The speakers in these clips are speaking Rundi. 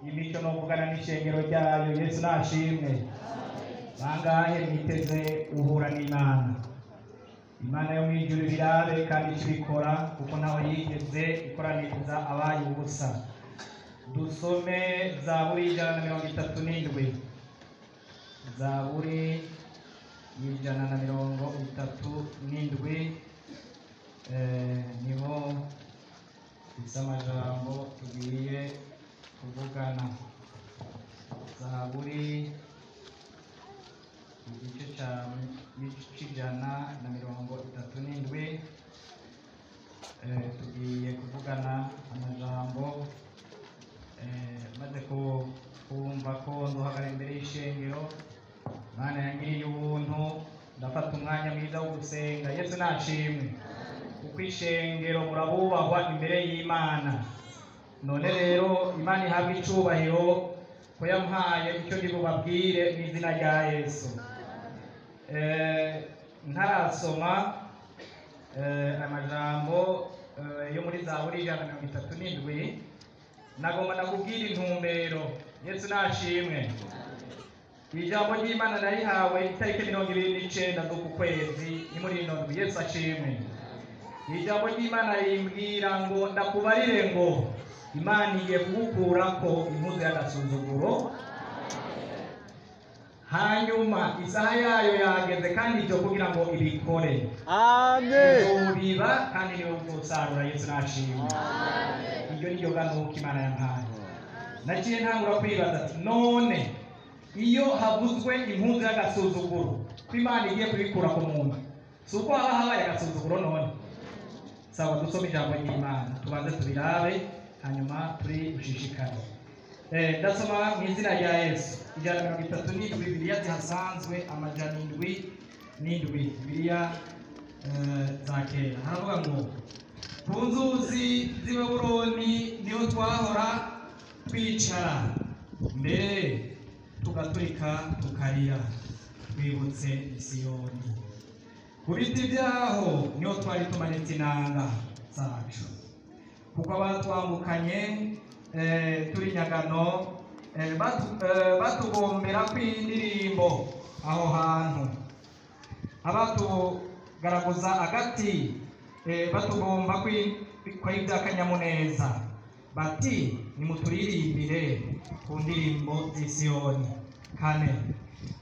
Imico no kuvugana n'ishengero ryayo. Yesu nashimwe. Bangahe mwiteze uhura n'Imana? Imana yo mw'ijuru birabe kandi ikibikora, kuko ntaho yigeze ikoraniriza abayo ubusa. Dusome Zaburi 137. Zaburi 137, niho isa amajambo tugiye kuvugana. Zaburi igice c'137, tugiye kuvugana amajambo. Maze kumva ko nduhagara imbere y'ishengero, Imana yangiriye ubuntu, ndafata umwanya mwiza wo gusenga. Yesu nashimwe, kuko ishengero murabubahwa imbere y'Imana. None rero Imana ihabwa icubahiro ko yamuhaye icyo ndi bubabwire mu izina rya Yesu. Ntarasoma amajambo yo muri Zaburi 137, nagomba nakubwira intumbero. Yesu nashimwe. Ijambo ry'Imana narihawe itariki 29 z'uku kwezi, ni muri ino ndwi. Yesu ashimwe. Ijambo ry'Imana rimbwira ngo ndakubarire ngo Imana igiye kugukurako impuzu y'agasuzuguro, hanyuma isaha yayo yageze, kandi ibyo kugira ngo ibikore. Amen. Uzobiba kandi niwe uzosarura. Yesu nashimwe. Iryo ni ryo ganuka Imana yampaye. Naciye ntangura kwibaza ati none iyo havuzwe impuzu y'agasuzuguro ko Imana igiye kubikura ku muntu, si uko haba habaye agasuzuguro? None sawa, dusome ijambo ry'Imana, tubanze tubirabe, hanyuma turi bushishikare. Ndasoma mu izina rya Yesu. 137, Bibiliya zihasanzwe 707, Bibiliya za kera. Haravuga ngo: ku nzuzi z'i Babuloni niho twahora twicara, mbere tugaturika tukarira twibutse Isiyoni. Ku biti byaho niho twari tumanitse inanga zacu, kuko abatwambukanye turi nyagano batugombera kw'indirimbo aho hantu, abatugaragaza agati batugomba kw'iby'akanyamuneza, bati: nimuturirimbire ku ndirimbo z'Isiyoni. Kane,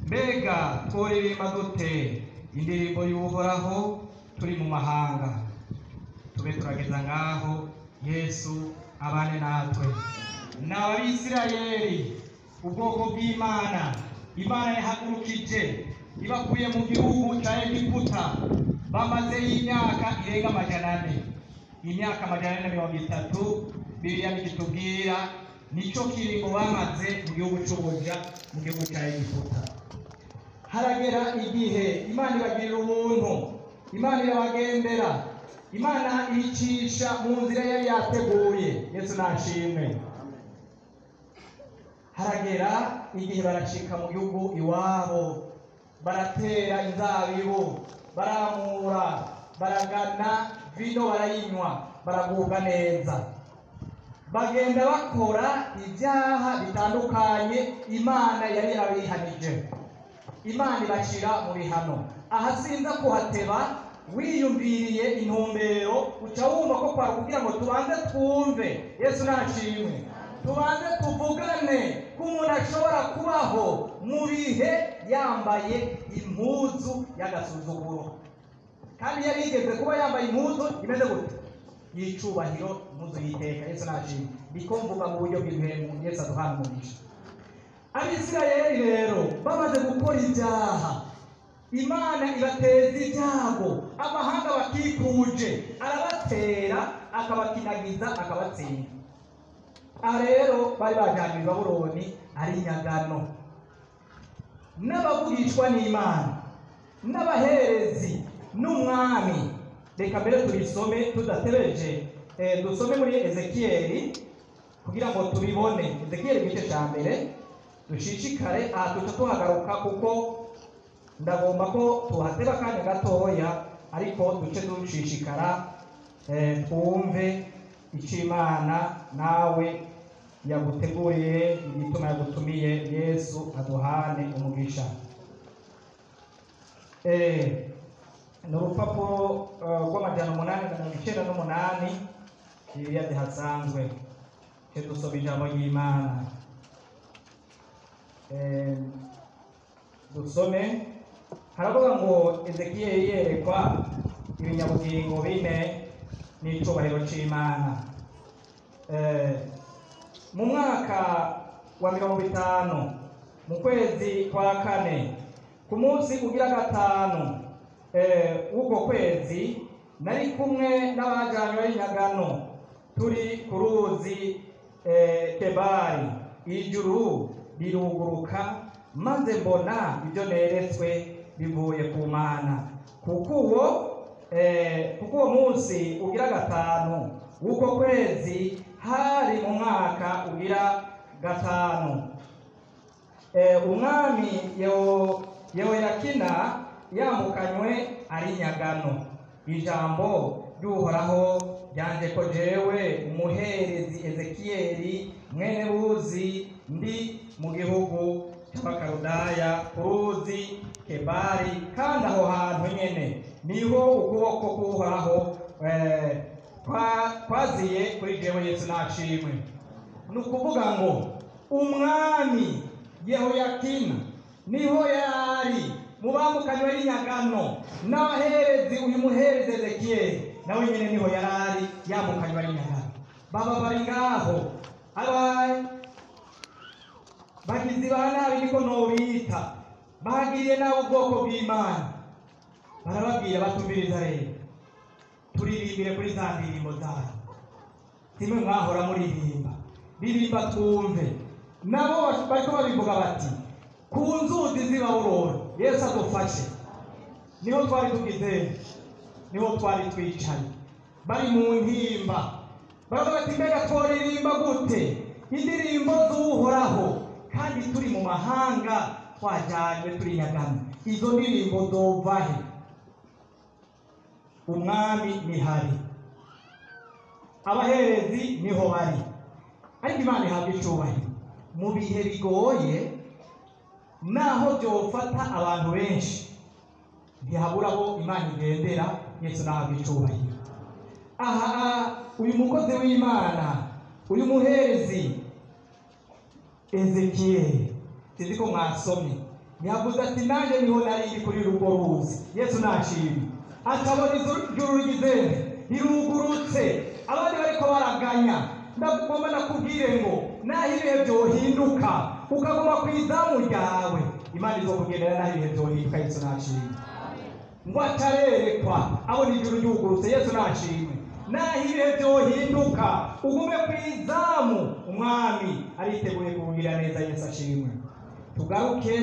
mbega tworirimba dute indirimbo y'Uhoraho turi mu mahanga? Tube turageza ngaho. Yesu abane natwe. Ni Abisirayeli, ubwoko bw'Imana. Imana yahagurukije ibakuye mu gihugu cya Egiputa, bamaze imyaka irenga 400, imyaka 430. Bibiliya nikitubwira nicyo kiringo bamaze mu gihugu c'ubuja, mu gihugu cya Egiputa. Haragera igihe Imana ibagirira ubuntu, Imana irabagendera, Imana ibicisha mu nzira yari yateguye. Yesu nashimwe. Haragera igihe baracika mu gihugu iwabo, baratera inzabibu, baramura, baragana vino, barayinywa, baragubwa neza, bagenda bakora ibyaha bitandukanye Imana yari yarabihanije. Imana ibashira mu bihano. Aha sinza kuhateba. Wiyumviriye intumbero, uca wumva ko kwari kugira ngo tubanze twumve. Yesu nashimwe. Tubanze tuvugane ko umuntu ashobora kubaho mu bihe yambaye impuzu y'agasuzuguro, kandi yari yigeze kuba yambaye impuzu imeze gute? Y'icubahiro, impuzu y'iteka. Yesu nashimwe. Ndiko mvuga mu buryo bw'impemu. Yesu aduhana umugisha. Abisirayeli rero bamaze gukora ibyaha, Imana ibateza ibyago, amahanga bakikuje arabatera, akabakinagiza, akabatsinda. Aha rero bari bajyanywe i Babuloni ari nyagano, n'abavugishwa n'Imana, n'abaherezi, n'umwami. Reka mbere tubisome tudatebeje. Dusome muri Ezekiyeli kugira ngo tubibone. Ezekiyeli igice cya mbere, dushishikare. Aha tuca tuhagaruka kuko ndagomba ko tuhateba akanya gatoya, ariko duce dushishikara, twumve icyo Imana nawe Yaguteguriye, igituma yagutumiye. Yesu aduhane umugisha. Ni urupapuro rw'898, Bibiliya zihasanzwe. Cyo dusoma ijambo ry'Imana. Dusome, haravuga ngo Ezekiyeli yerekwa ibinyabugingo bine n'icubahiro c'Imana. Mu mwaka wa 50, mu kwezi kwa kane, ku munsi ugira gatanu w'uko kwezi, nari kumwe n'abajanywe b'inyagano, turi ku ruzi Kebari. Ijuru riruguruka, maze mbona ibyo neretswe bivuye ku Mana. Kuko uwo munsi ugira gatanu w'uko kwezi hari mu mwaka ugira gatanu, umwami Yehoyakina yambukanywe ari nyagano. Ijambo ry'Uhoraho ryanje ko jewe umuherezi Ezekiyeli mwene Buzi, ndi mu gihugu cy'Abakaludaya ku ruzi Kebari, kandi aho hantu nyene niho ukuboko k'Uhoraho kwaziye kuri jewe. Yesu nashimwe. Ni ukuvuga ngo umwami Yehoyakina niho yari mu bambukanywe n'inyagano, n'abaherezi, uyu muherezi Ezekiyeli nawe nyene niho yari ari yambukanywe n'inyagano. Baba bari ngaho, aba bagizi ba nabi, niko nobita, bagiriye nabi ubwoko bw'Imana, barababwira batumviriza: "Rero turirimbire kuri za ndirimbo zanyu zimwe mwahora muririmba, ririmba twumve." Nabo bariko babivuga bati ku nzuzi z'i Babuloni. Yesu adufashe. Niho twari tugize, niho twari twicaye, bari mu ntimba, baravuga bati: "Mbega tworirimba gute indirimbo z'Uhoraho kandi turi mu mahanga, twajyanywe turi nyagano? Izo ndirimbo zovahe?" Umwami nihari, abaherezi niho bari, ariko Imana ihabwa icubahiro. Mu bihe bigoye, naho byofata abantu benshi, ntihabura abo Imana igendera. Yesu nahabwa icubahiro. Aha uyu mukozi w'Imana, uyu muherezi Ezekiyeli, sinzi ko mwasomye, yavuze ati: "Nanjye niho nari ndi kuri urwo ruzi." Yesu nashimye. Akabona ijuru rigize rirugurutse, abandi bariko baraganya. Ndagomba nakubwire ngo naho ibihe byohinduka, ukaguma ku izamu ryawe, Imana izokugendera naho ibihe byohinduka. Yesu nashimwe. Ngo atarerekwa, abona ijuru ryugurutse. Yesu nashimwe. Naho ibihe byohinduka, ugume ku izamu, umwami ariteguye kukugira neza. Yesu ashimwe. Tugaruke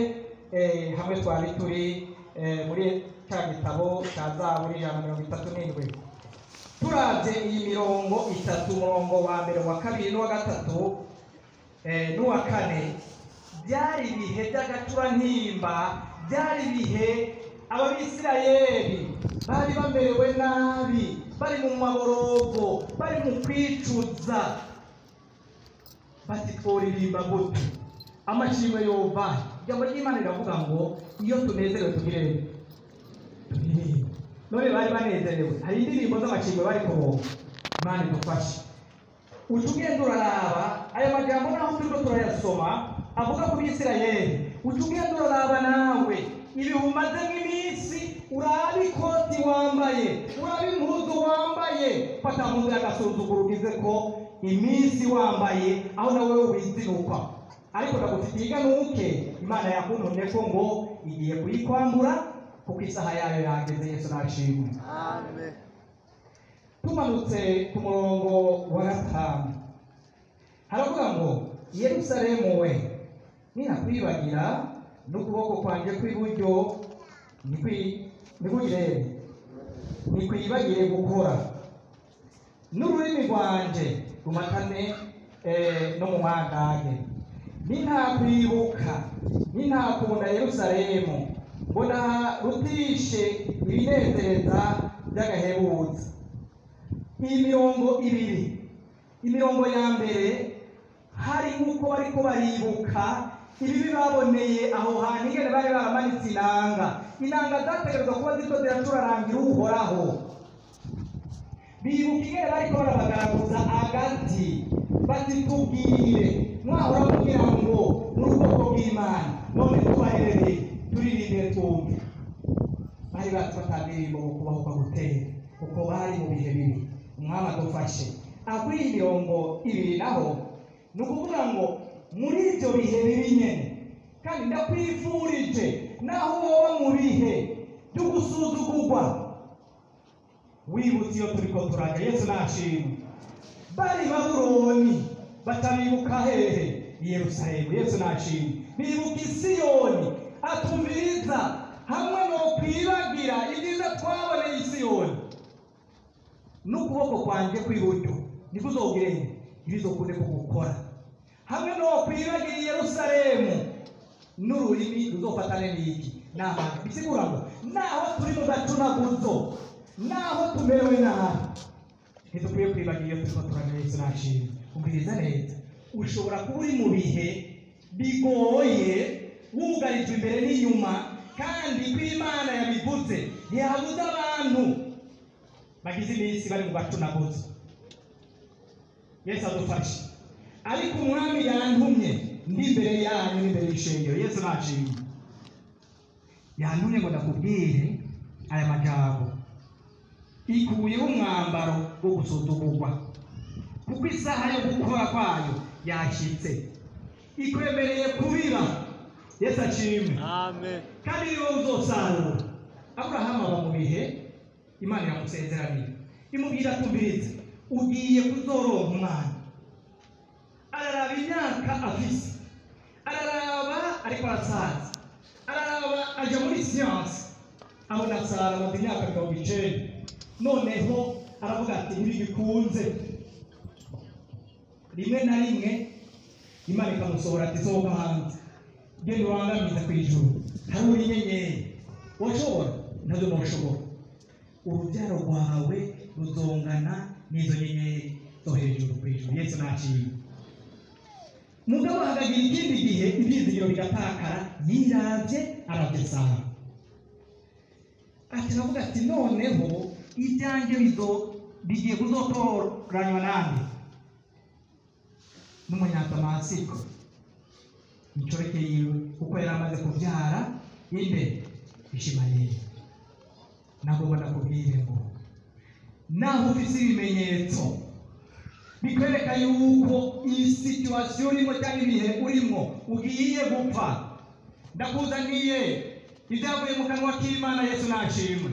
hamwe twari turi, muri cya gitabo cya Zaburi 137. Turavye iyi mirongo itatu, umurongo wa mbere, wa kabiri n'uwa gatatu, n'uwa kane, byari ibihe by'agacurantimba, byari ibihe Ababisirayeli bari bamerewe nabi, bari mu maborogo, bari mu kwicuza, bati: "Tworirimba gute? Amashimwe yova?" Ijambo ry'Imana riravuga ngo iyo tunezerewe tugire turirimbe. None bari banezerewe? Hari indirimbo z'amashimwe bari kuronka? Imana idufashe. Uca ugenda uraraba aya majambo, naho turiko turayasoma avuga ku Bisirayeli, uca ugenda uraraba nawe ibihe umazemo iminsi, urabe ikoti wambaye, urabe impuzu wambaye, fata mpuzu y'agasuzuguro ugize ko iminsi wambaye, aho nawe wizinukwa. Ariko ndagufitiye iganuke, Imana yakuntumye ko ngo igiye kuyikwambura kuko isaha yayo yageze. Yesu nashimwe. Amen. Tumanutse ku murongo wa gatanu, haravuga ngo: "Yerusalemu we, ninakwibagira n'ukuboko kwanjye kw'iburyo nikugire nikwibagire gukora, n'ururimi rwanje rumatane no mu mwangage, nintakwibuka, nintakunda Yerusalemu ngo ndarutishe ibinezeza by'agahebuza." Iyi mirongo ibiri, imirongo ya mbere Hari nk'uko bariko baribuka ibibi baboneye aho hantu, ingene bari baramanitse inanga. Inanga zategerezwa kuba ziriko ziracurarangira Uhoraho. Bibuka ingene bariko barabagaraguza agati, bati: "Tubwire, mwahora kugira ngo muri ubwoko bw'Imana, none tubarerere, turirimbire twumve." Bari bazi batandirimbo mu kubaho gutera, kuko bari mu bihe bibi. Umwami adufashe. Aho kuri iyi 20 naho ni ukuvuga ngo muri ibyo bihe bibi nyene, kandi ndakwifurije, naho woba mu bihe byo gusuzugurwa, wibutse iyo turiko turaja. Yesu nashimwe. Bari Babuloni, batabibuka hehe? I Yerusalemu. Yesu nashimwe. Bibuka Isiyoni. Atumviriza, hamwe no kwibagira ibyiza twaboneye Isiyoni, n'ukuboko kwanjye kw'iburyo niko uzogende ntibizokunde kugukora. Hamwe no kwibagira i Yerusalemu, n'ururimi ruzofatane n'iki n'amanga. Bisigura ngo naho turi mu gacunaguzo, naho tumerewe nabi, ntidukwiye kwibagira iyo turiko turaja. Yesu nashimwe. Umviriza neza, ushobora kuba uri mu bihe bigoye, wugarijwe imbere n'inyuma, kandi ko Imana yabivuze ntiyabuze abantu bagize iminsi bari mu gacunaguzo. Yesu adufashe. Ariko Umwami yantumye ndi imbere yanyu n'imbere y'ishengero. Yesu nashimwe. Yantumye ngo ndakubwire aya majambo: ikuyeho umwambaro wo gusuzugurwa, kuko isaha yo gukora kwayo yashyitse. Ikwemereye kubiba. Yesu ashimwe. Amen. Kandi ni wowe uzosarura. Aburahamu aba mu bihe Imana iramusezeraniye, imubwira: "Tumviriza, ugiye kuzoronka umwana." Araraba imyaka afise, araraba ariko arasaza, araraba aja muri siyansi, abona Sara amaze imyaka 90. Noneho aravuga ati: "Ntibigikunze." Rimwe na rimwe Imana ikamusohora ati: "Sohoka hanze, genda urangamize ku ijuru, harura inyenyeri, washobora nazo ntushobora. Urubyaro rwawe ruzongana n'izo nyenyeri zo hejuru ku ijuru." Yesu nashimwe. Mugabo hakagira ikindi gihe ibyizigiro bigatakara. Yiravye, aravye Sara, ati, aravuga ati: "Noneho ibyanjye bizo bigiye kuzotoranywa nande? N'umunyadamasiko, inshoreke yiwe," kuko yari amaze kubyara inde? Ishimayeli. Ntabwo ndakubwire ngo naho ufise ibimenyetso bikwereka yuko iyi situation urimo cyangwa ibihe urimo ugiye gupfa, ndakuzaniye ibyavuye mu kanwa k'Imana. Yesu nashimwe.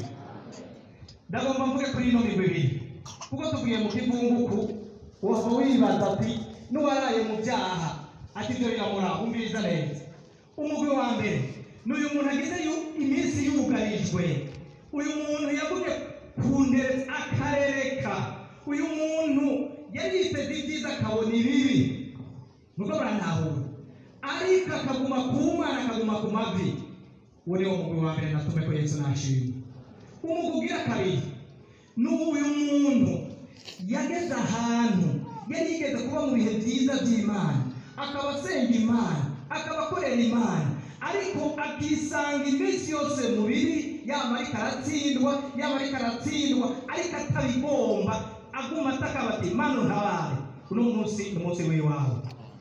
Ndagomba mvuge kuri ino migwi ibiri, kuko tuvuye mu kivunguku wava wibaza ati: "N'uwaraye mu byaha," ati: "Ibyo biramura." Umviriza neza, umugwi wa mbere ni uyu muntu agize iminsi yugarijwe, uyu muntu yagumye ku ndere akarereka, uyu muntu yari yiteze ibyiza akabona ibibi, nuko barantahura, ariko akaguma ku Mana, akaguma ku mavi. Uwo ni wo mugwi wa mbere natume ko. Yesu nashimwe. Umugwi ugira kabiri ni uyu muntu yageze ahantu yari yigeze kuba mu bihe byiza by'Imana, akaba asenga Imana, akaba akorera Imana, ariko akisanga iminsi yose mu bibi, yaba ariko aratsindwa, yaba ariko aratsindwa, ariko atabigomba, aguma atakaba ati: "Mana, untabare." Uno munsi ni umunsi w'iwawe.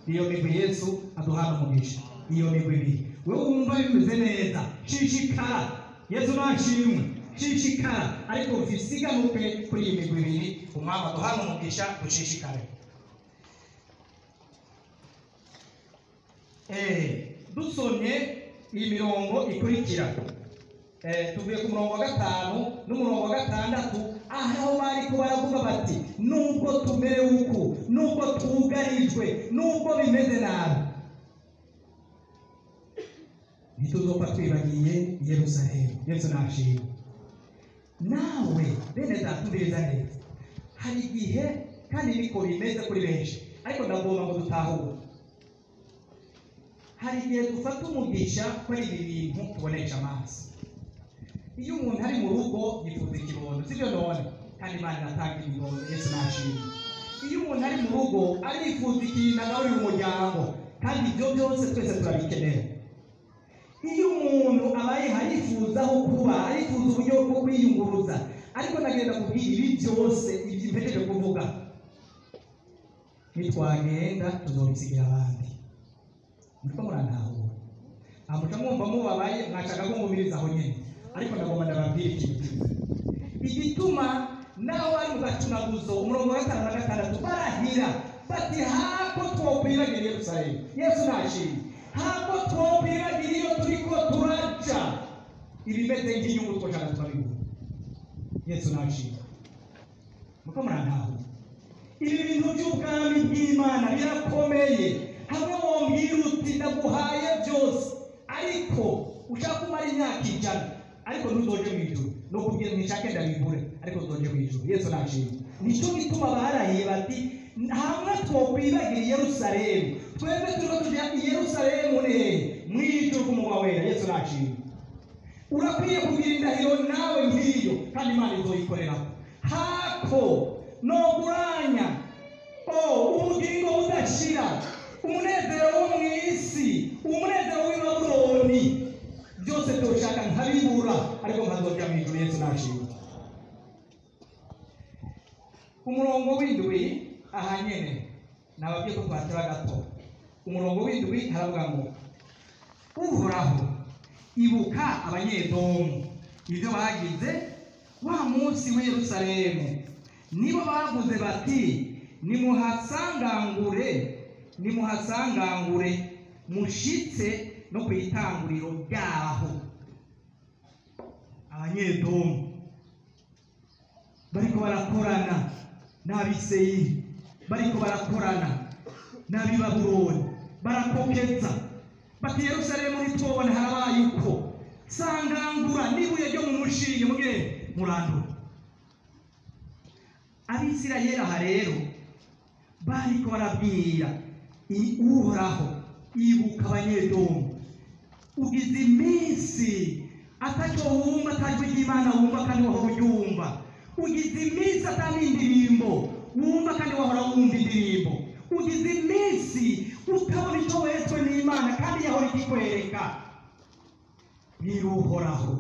Iyo migwi, Yesu aduhana umugisha. Iyo migwi ibiri, wewe wumva bimeze neza, shishikara. Yesu nashimwe. Shishikara, ariko visiganuke kuri iyi migwi ibiri. Umwami aduhana umugisha, dushishikare. Dusomye iyi mirongo ikurikira, tuvuye ku murongo wa 5 n'umurongo wa 6, aho bariko baravuga bati: "Nubwo tumerewe uku, nubwo twugarijwe, nubwo bimeze nabi, ntituzopfa twibagiye Yerusalemu." Yesu nashimwe. Nawe bene data, umviriza neza, hari igihe, kandi niko bimeze kuri benshi, ariko ndagomba ngo dutahure, hari igihe dufata umugisha ko ari ibi bintu tubonesha amaso. Iyo umuntu ari mu rugo yifuza ikibondo, sibyo none? Kandi Imana iratanga ibibondo. Yesu nashimwe. Iyo umuntu ari mu rugo arifuza ikintu agaburira umuryango, kandi ibyo byose twese turabikenera. Iyo umuntu abaye arifuza aho kuba, arifuza uburyo bwo kwiyunguruza, ariko ndagenda kubwira ibi byose ibyo mpejeje kuvuga, nitwagenda tuzobisigira abandi. Muriko murantahura? Amuca mwumva mubabaye, mwashaka ko ngumiriza aho nyene, ariko ndagomba ndababwira ikintu kimwe. Igituma naho bari mu gacunaguzo, umurongo wa 5 na 6 barahira bati hako twokwibagira Yerusalemu. Yesu nashimye. Hako twokwibagira iyo turiko turaja, ibimeze nk'inyungu twoshaka tukabibura. Yesu nashimye. Muko murantahura? Ibi bintu by'ubwami bw'Imana birakomeye. Hamwe wombwira uti ndaguhaye byose, ariko ushaka kumara imyaka 100, ariko ntuzoje mu ijuru, no kubwira nishake ndabigure, ariko ntuzoje mu ijuru. Yesu nashimye. Nicyo gituma barahiye bati hamwe twokwibagira Yerusalemu, twebwe turiko tuja i Yerusalemu ne mu ijuru k'umugwa wera. Yesu nashimye. Urakwiye kugira indahiro nawe nk'iyo, kandi Imana izoyikoreraho. Hako noguranya ubugingo budashira, umunezero wo mu isi, umunezero w'i Babuloni, byose byoshaka nkabibura, ariko nkazoja mu ijuru. Yesu nashimwe. Umurongo w'indwi aha nyene nababwiye ko twateba gato. Umurongo w'indwi haravuga ngo Uhoraho ibuka Abanyedomu ibyo bagize wa munsi w'i Yerusalemu, nibo bavuze bati nimuhasangangure, nimuhasangangure mushitse no ku itanguriro ryaho. Abanyedomu bariko barakorana n'Abiseyiri, bariko barakorana n'ab'i Babuloni, barakokeza bati Yerusalemu ntitwobona harabaye uko, sangangura n'ibuye ryo mu mushinge mugende murandura. Abisirayeli aha rero bariko barabwira Uhoraho ibuka Abanyedomu, ugize iminsi atacyo wumva, atajwi ry'Imana wumva kandi wahora uryumva, ugize iminsi atari indirimbo wumva kandi wahora wumva indirimbo, ugize iminsi utabona icyo weretswe n'Imana kandi yahora ikikwereka. Bwira Uhoraho,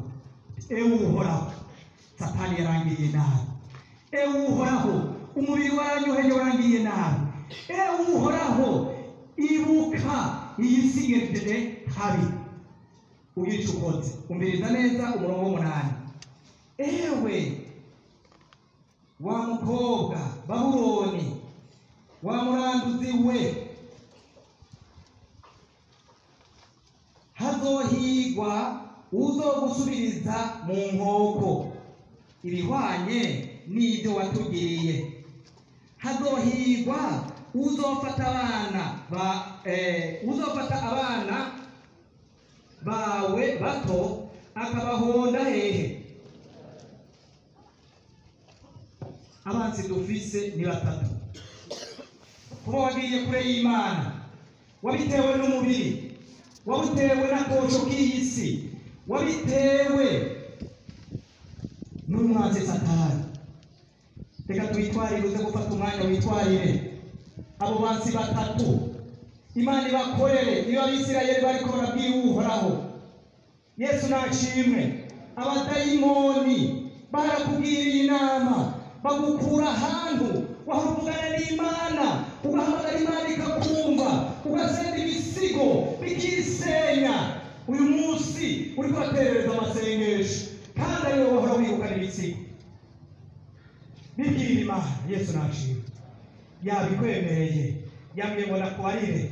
ewe Uhoraho, Satani yarangiriye nabi. Ewe Uhoraho, umubiri waranyoheje warangiriye nabi. Ewe Uhoraho, ibuka iyi si igejeje habi, ugira icyo ukoze. Umviriza neza umurongo w'umunani. Ewe wa mukobwa Babuloni, wa muranduzi we, hazohigwa uzogusubiriza mu nkoko ibihwanye n'ibyo watugiriye. Hazohigwa uzofata abana ba uzofata abana bawe bato akabahonda hehe. Abanzi dufise ni batatu. Kuba wagiye kure y'Imana, wabitewe n'umubiri, wabitewe n'akosho k'iyi si, wabitewe n'umwanzi Satani. Reka twitwarire, uze gufata umwanya witwarire abo bansi batatu, Imana ibakorere. Iyo Abisirayeli bariko barabwira Uhoraho, Yesu nashimwe, abadayimoni barakugiriye inama, bagukura ahantu wahora uvugana n'Imana, ugahamagara Imana ikakumva, ugasenda ibisigo bikisenya. Uyu munsi uriko uraterereza amasengesho kandi ariwe wahora wirukana ibisigo. Bibwira Imana, Yesu nashimwe, yabikwemereye, yambwiye ngo nakubarire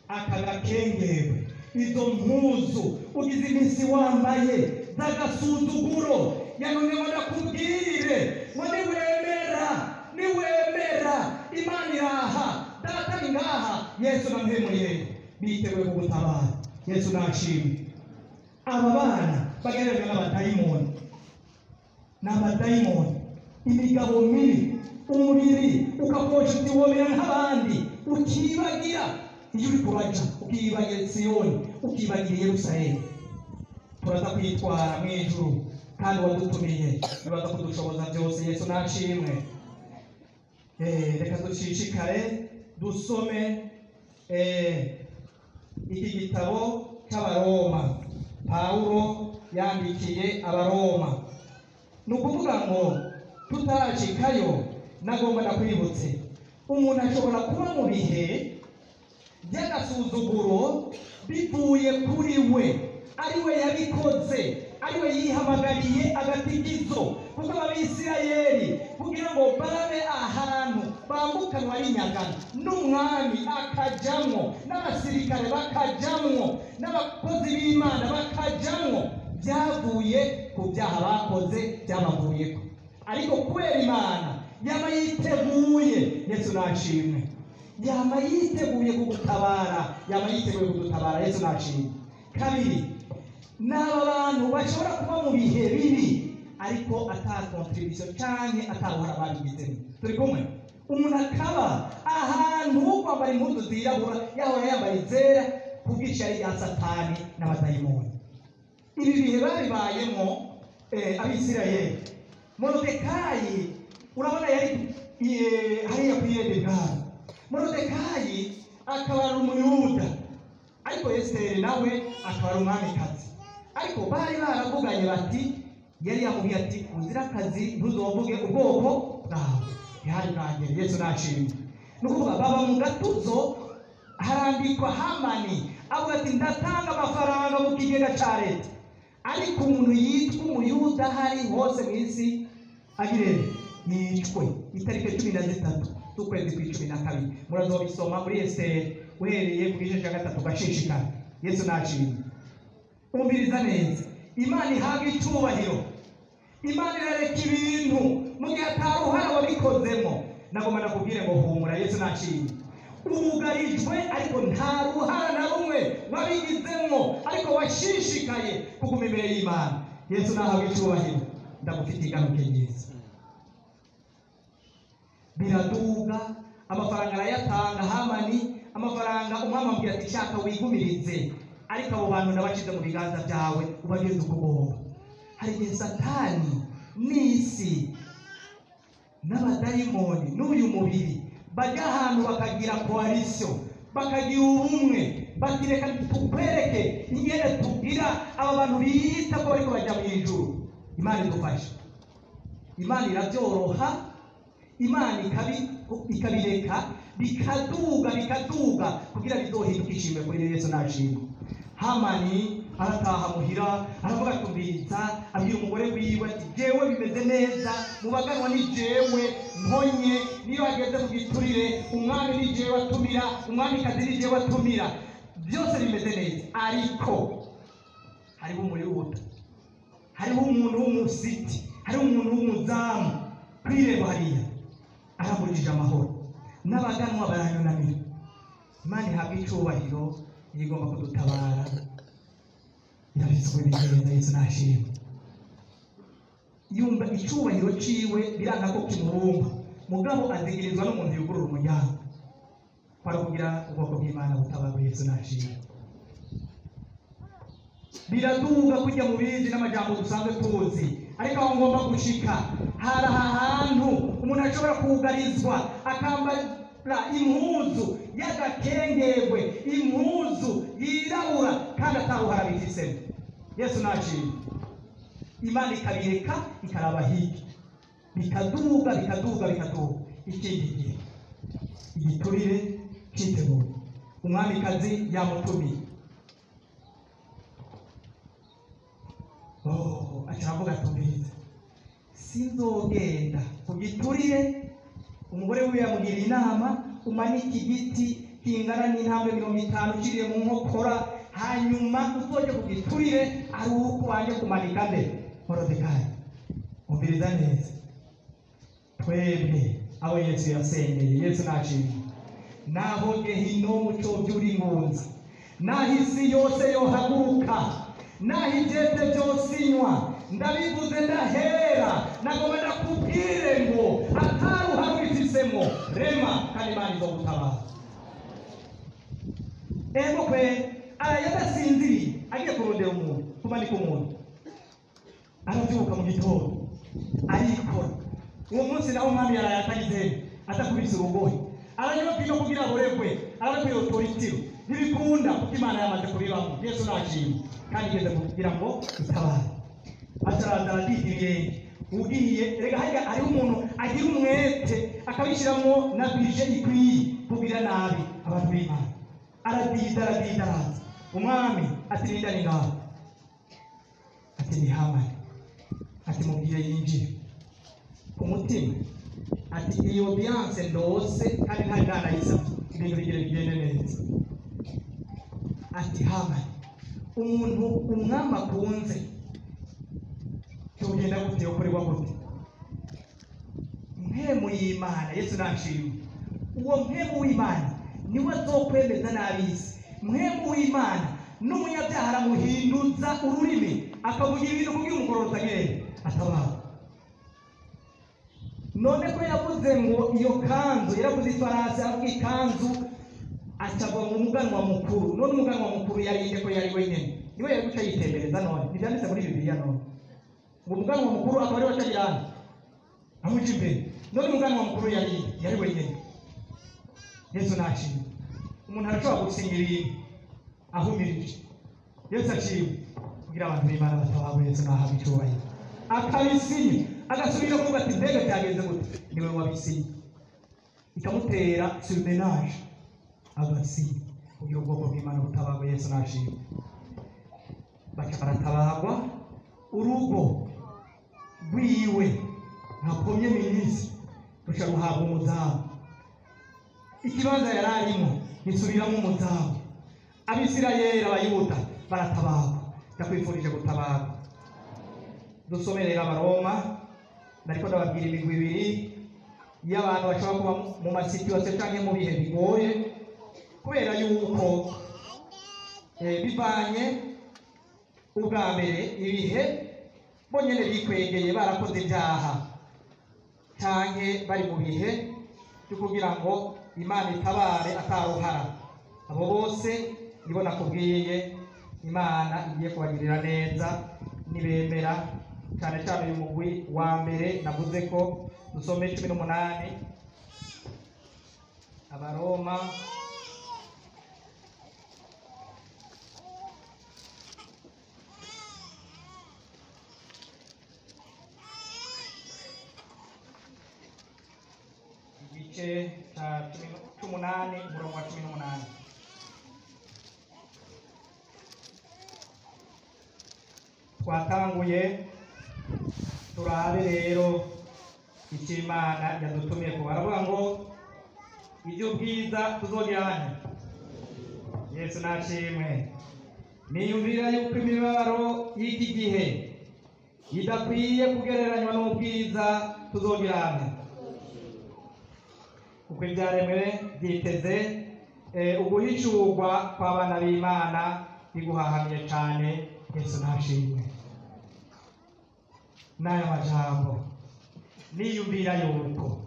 aka gakengerwe, izo mpuzu ugize iminsi wambaye z'agasuzuguro, yanone ngo nakubwire ngo niwemera, niwemera Imana iraha, Data ni ngaha, Yesu namwemuriye, biteguye kugutabara. Yesu nashimwe. Aba bana bagereranywa n'abadayimoni, n'abadayimoni, imigabo mibi, umubiri ukakosha uti womera nk'abandi, ukibagira iyo uri kuraja, ukibagira Siyoni, ukibagira Yerusalemu. Turaza kwitwara mu ijuru, kandi wadutumiye nibaza kudushoboza byose. Yesu nashimwe. Reka dushishikare dusome iki gitabo cy'Abaroma Pawulo yandikiye Abaroma. Ni ukuvuga ngo tutaracikayo, nagomba ndakwibutse, umuntu ashobora kuba mu bihe by'agasuzuguro bivuye kuri we, ari we yabikoze, ari we yihamagariye agatikizo. Kuko Abisirayeli kugira ngo babe ahantu bambukanwa ari nyagano, n'umwami akajamwo, n'abasirikare bakajamwo, n'abakozi b'Imana bakajamwo, byavuye ku byaha bakoze, byabavuyeko. Ariko kubera Imana yaba yiteguye, Yesu nashimwe, yaba yiteguye kugutabara, yaba yiteguye kudutabara, Yesu nashimwe. Kabiri, n'aba bantu bashobora kuba mu bihe bibi ariko ata contribution canke ataruhara babigizemo. Turi kumwe? Umuntu akaba ahantu ho kwambara impuzu zirabura yahora yambaye izera kubw'ishyari rya Satani n'abadayimoni. Ibi bihe babibayemo Abisirayeli. Morodekayi urabona yari hariya ku irembo ibwami. Morodekayi akaba ari Umuyuda, ariko Esiteri nawe akaba ari umwamikazi. Ariko bari baravuganye bati, yari yamubwiye ati uzira akazi ntuzovuge ubwoko bwawe. Yari bwangere, Yesu nashimwe. Ni ukuvuga baba mu gatuzo, harandikwa Hamani avuga ati ndatanga amafaranga mu kigega cya leta, ariko umuntu yitwa Umuyuda hari hose mu isi agire yicwe itariki 13 z'ukwezi kw'icumi na kabiri. Murazobisoma muri Esiteri uhereye ku gice cya 3 gashishikara. Yesu nashimwe. Umviriza neza, Imana ihabwa icyubahiro. Imana irareka ibintu mu gihe ataruhara wabikozemo. Nagomba nakubwire ngo humura, Yesu nashimwe. Ubugarijwe ariko nta ruhara na rumwe wabigizemo, ariko washishikaye kuguma imbere y'Imana. Yesu nahabwa icyubahiro. Ndagufitiye ingaruka nziza. Biraduga, amafaranga arayatanga Hamani, amafaranga umwami amubwira ati shaka wigumirize, ariko abo bantu ndabashize mu biganza byawe ubageze uko ugomba. Hari igihe Satani n'isi n'abadayimoni n'uyu mubiri bajya ahantu bakagira koalisiyo, bakagira ubumwe, bati reka tukwereke ingene tugira aba bantu biyita ko bariko bajya mu ijuru. Imana idufashe. Imana irabyoroha, Imana ikabireka bikaduga bikaduga kugira bizohinduke ishimwe kuri Yesu nashimwe. Hamani arataha muhira, aravuga atumbiriza, abwira umugore wiwe ati jewe bimeze neza, mubaganwa ni jewe nkonye, niyo hageze mu giturire umwami ni jewe atumira, umwamikazi ni jewe atumira, byose bimeze neza. Ariko hariho Umuyuda, hariho umuntu w'umusiti, hariho umuntu w'umuzamu kw'irembo hariya, arambujije amahoro, n'abaganwa baranyunamira. Imana ihabwa icyubahiro, igomba kudutabara, irabizwe bigenda. Yesu nashimwe. Yumva icyubahiro ciwe biranga ko kimurumba, mugabo azigirizwa n'umuntu yugurura umuryango kwari kugira ubwoko bw'Imana butabarwe. Yesu nashimwe. Biraduga kujya mu bindi n'amajambo dusanzwe tuzi, ariko aho ngomba gushika hari ahantu umuntu ashobora kugarizwa akambara impuzu y'agakengerwe, impuzu yirabura kandi ataruhara bifisemo. Yesu nashimwe. Imana ikabireka ikaraba hirya, bikaduga bikaduga bikaduga. Ikindi gihe igiturire citeguye, umwamikazi yamutumiye. Oh, aca aravuga atumbiriza, sinzogenda ku giturire. Umugore wiwe yamugira inama, umanike igiti kingana n'intambwe 50 uciriye mu nkokora, hanyuma uzoje ku giturire ari uko wanje kumanika nde Morodekayi. Umviriza neza, twebwe abo Yesu yasengeye, Yesu nashimwe, naho Gehinomu covyura ingunza, naho isi yose yohaguruka, naho ivyete vyosinywa, ndabivuze ndahera, nagomba ndakubwire ngo ataruhara ubifisemo, rema kandi Imana izogutabara. Ego kwe araye adasinziriye agiye kurondera umuntu, kumanika umuntu, aravyuka mu gitondo arikora. Uwo munsi nawe umwami yaraye atagize Atakubise urugohe, aranywa vino kugira aboregwe, arabe yotoritiro. Ntibikunda kuko Imana yamaze kubibamo. Yesu nashimwe kandi igeze kugira ngo itabare. Ataraza aradida ibirenge. Ugiye rega harya hariho umuntu agira umwete akabishyiramo na bije ikwiye kugira nabi abantu b'Imana. Aradida aradida araza. Umwami ati ninda ni ngaho? Ati ni Hamani. Ati mubwire yinjire. Ku mutima ati iyi audience ndose kandi ntari nanayisabye, ibintu bigire bigende neza. Ati Hamani, umuntu umwami akunze tugenda gute, ukorerwa gute? Mpemu y'Imana, Yesu nashimwe. Uwo mpemu w'Imana niwe azokwemeza n'ab'isi. Mpemu w'Imana n'umunyabyaha aramuhinduza ururimi akavugira ibintu kugira umugororotsi agende atabara. None ko yavuze ngo iyo kanzu, yaravuze ifarasi, aravuga ikanzu, acavuga ngo umuganwa mukuru. None umuganwa mukuru yari ko yari wenyine, niwe yari guca yitembereza? None ntibyanditse muri Bibiliya? None ngo umuganwa mukuru akaba ariwe acagira hano amuca imbere. None umuganwa mukuru yari wenyine. Yesu nashimwe. Umuntu arashobora gusinya ibintu ahumirije. Yesu ashimwe. Kugira abantu b'Imana batabawe, Yesu nahabwe icyubahiro. Akabisinya agasubira kuvuga ati mbega byagenze gute? Niwe wabisinye. Ikamutera surmenage agasinya kugira ubwoko bw'Imana butabagwa. Yesu nashimwe. Baca baratabagwa. Urugo rwiwe nka premier ministre ruca ruhabwa umuzamu. Ikibanza yari arimo gisubiramo umuzamu. Abisirayeli, Abayuda baratabagwa. Ndakwifurije gutabagwa. Dusome rero Abaroma. Nariko ndababwira imigwi ibiri y'abantu bashobora kuba mu ma situations canke mu bihe bigoye, kubera yuko bivanye ubwa mbere ibihe bonyene bikwegeye, barakoze ibyaha canke bari mu bihe byo kugira ngo Imana itabare ataruhara. Abo bose nibo nakubwiye Imana igiye kubagirira neza nibemera. Cyane cyane uyu mugwi wa mbere navuze ko dusome 18, Abaroma igice cya 18, umurongo wa 18. Twatanguye, turabe rero icyo Imana yadutumiye ko. Baravuga ngo iby'ubwiza tuzogirane. Yesu nashimwe. Niyumvira yuko imibabaro y'iki gihe idakwiye kugereranywa n'ubwiza tuzogirane, kuko ibyaremwe byiteze uguhishurwa kw'abana b'Imana biguhahamiye cyane. Yesu nashimwe. N'aya majambo, niyumvira yuko,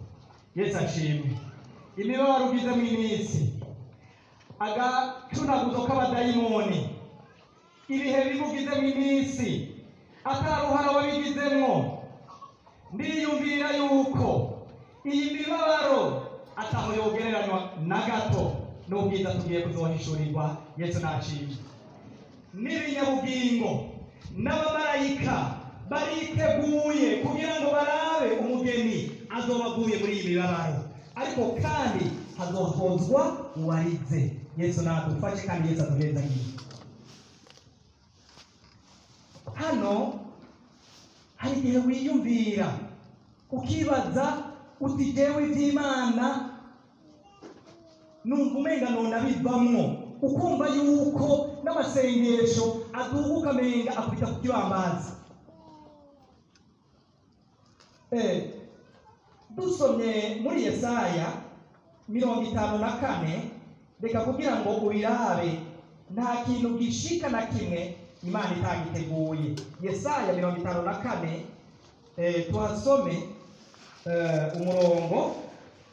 Yesu ashimwe, imibabaro ugizemo iminsi, agacunaguzo k'abadayimoni, ibihe bimugizemo iminsi ataruhara wabigizemwo, ndiyumvira yuko iyi mibabaro ataho yogereranywa na gato n'ubwiza tugiye kuzohishurirwa. Yesu nashimwe. N'ibinyabugingo n'abamarayika bariteguye kugira ngo barabe umugeni azoba aguye muri iyi mibabaro, ariko kandi hazohozwa uwarize. Yesu nadufashe kandi Yesu aduhezagire. Hano hari igihe wiyumvira ukibaza uti jewe iby'Imana numva umenga nona bivamwo, ukumva yuko n'amasengesho aduga ukamenga akubita ku kibambazi. Dusomye muri Yesaya 54, reka kugira ngo ubirabe, nta kintu gishika na kimwe Imana itagiteguye. Yesaya 54, tuhasome umurongo